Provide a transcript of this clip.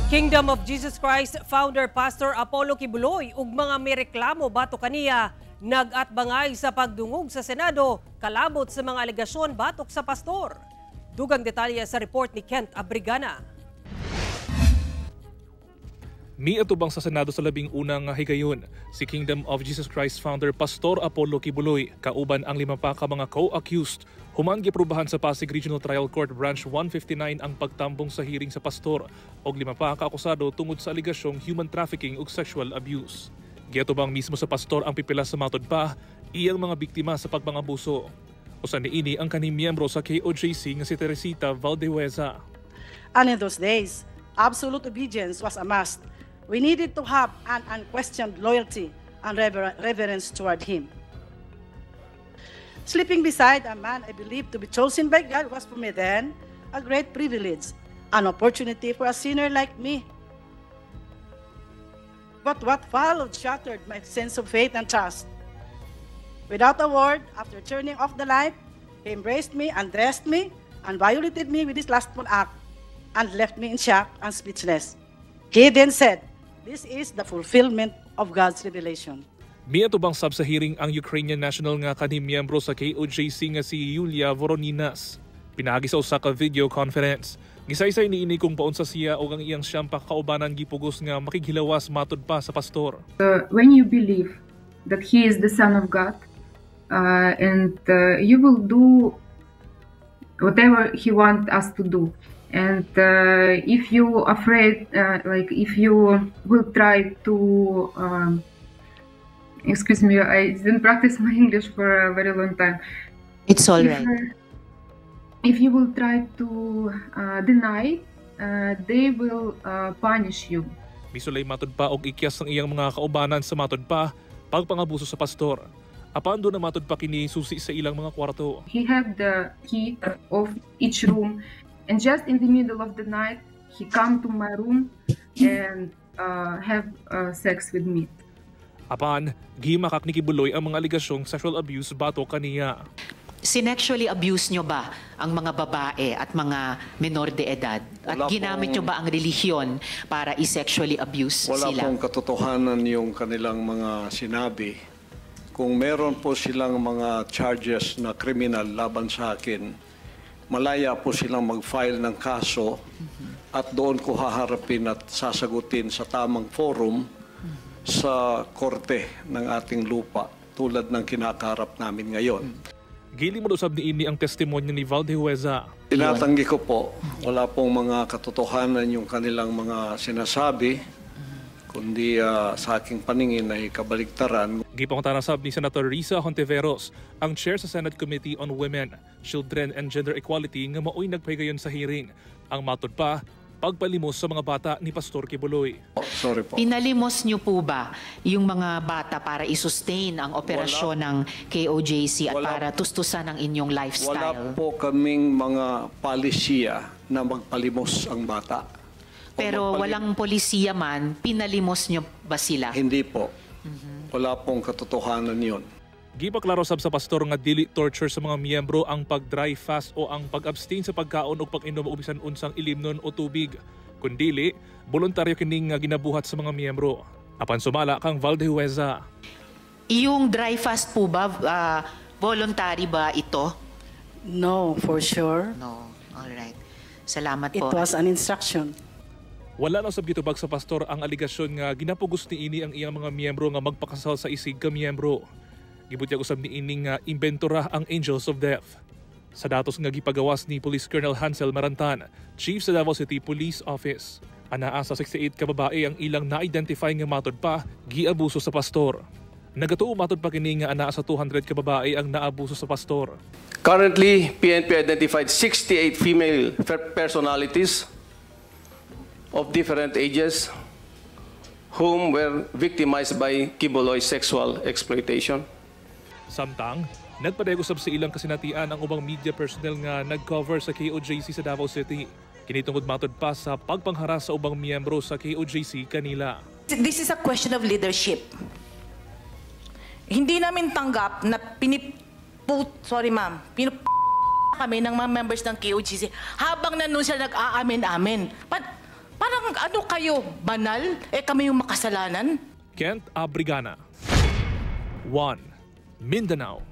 Kingdom of Jesus Christ founder Pastor Apollo Quiboloy ug mga mireklamo batok kaniya nag-atbangay sa pagdungog sa Senado kalabot sa mga alegasyon batok sa pastor. Dugang detalye sa report ni Kent Abrigana. Miatubang sa Senado sa 11 nga higayon si Kingdom of Jesus Christ founder Pastor Apollo Quiboloy kauban ang lima pa ka mga co-accused human giprubahan sa Pasig Regional Trial Court Branch 159 ang pagtambong sa hearing sa pastor og lima pa ka akusado tungod sa alegasyong human trafficking ug sexual abuse. Giatubang mismo sa pastor ang pipila sa matod pa iyang mga biktima sa pagpangabuso. Usa niini ang kaning miyembro sa KOJC nga si Teresita Valdehueza. And in those days, absolute obedience was a must. We needed to have an unquestioned loyalty and reverence toward him. Sleeping beside a man I believed to be chosen by God was for me then a great privilege, an opportunity for a sinner like me. But what followed shattered my sense of faith and trust. Without a word, after turning off the light, he embraced me, undressed me, and violated me with his lustful act, and left me in shock and speechless. He then said, "This is the fulfillment of God's revelation." Miatubang sab sa hearing ang Ukrainian national nga kanhi miyembro sa KOJC nga si Yulia Voroninas. Pinaagi sa usa ka video conference. Gisaysay niini kung paunsa siya og ang iyang siyam pa kaubanan gipugos nga makighilawas matud pa sa pastor. When you believe that he is the Son of God, and you will do whatever he wants us to do. And if you afraid, like if you will try to, excuse me, I didn't practice my English for a very long time. It's all If, right. If you will try to deny, they will punish you. Misulay matud pa og ikyas ang iyang mga kaubanan sa matod pa pagpangabuso sa pastor. Apan duna matud pa kini susi sa ilang mga kwarto. He had the key of each room, and just in the middle of the night, he come to my room and have sex with me. Apan, gimakak ni Quiboloy ang mga alegasyong sexual abuse batok kaniya. Sinexually abuse nyo ba ang mga babae at mga menor de edad? At Wala ginamit nyo ba ang relihiyon para i-sexually abuse Wala sila? Pong katotohanan yung kanilang mga sinabi. Kung meron po silang mga charges na criminal laban sa akin, malaya po silang mag-file ng kaso at doon ko haharapin at sasagutin sa tamang forum sa korte ng ating lupa tulad ng kinakaharap namin ngayon. Gilimod usab niini ang testimonya ni Valdehueza. Tinatanggi ko po, wala pong mga katotohanan yung kanilang mga sinasabi, kundi sa aking paningin ay kabaligtaran. Gipangutana sab ni Senator Risa Hontiveros, ang chair sa Senate Committee on Women, Children and Gender Equality nga maoy nagpahigayon sa hearing. Ang matod pa, pagpalimos sa mga bata ni Pastor Quiboloy. Oh, sorry po. Pinalimos nyo po ba yung mga bata para i-sustain ang operasyon ng KOJC at Wala. Para tustusan ang inyong Wala lifestyle? Po kaming mga palisiya na magpalimos ang bata. O Pero walang polisiya man, pinalimos nyo ba sila? Hindi po. Wala pong katotohanan yun. Gipaklaro sab sa pastor nga dili torture sa mga miyembro ang pag-dry fast o ang pag-abstain sa pagkaon o pag-inom og bisan unsang ilimnon o tubig. Kundili, voluntaryo kining nga ginabuhat sa mga miyembro. Apan sumala kang Valdehueza. Yung dry fast po ba, voluntary ba ito? No, for sure. No. All right. Salamat It po. Was an instruction. Wala na sab gitubag sa pastor ang alegasyon nga ginapugos niini ang iyang mga miyembro nga magpakasal sa isig ka miyembro. Gibutyag usab niini nga imbentora ang Angels of Death. Sa datos nga gipagawas ni Police Colonel Hansel Marantan, Chief sa Davao City Police Office, anaa sa 68 ka babae ang ilang na-identify nga matod pa giabuso sa pastor. Nagatuo matod pa kini nga anaa sa 200 ka babae ang naabuso sa pastor. Currently, PNP identified 68 female personalities of different ages whom were victimized by Quiboloy sexual exploitation. Samtang, nagpadayag usab sa ilang kasinatian ang ubang media personnel nga nag-cover sa KOJC sa Davao City. Kini tungod matod pa sa pagpangharas sa ubang miyembro sa KOJC kanila. This is a question of leadership. Hindi namin tanggap na sorry ma'am, pinup kami ng mga members ng KOJC habang nandun sila nag-aamin-amin. But, Parang ano kayo, banal? Eh kami yung makasalanan? Kent Abrigana. 1. Mindanao.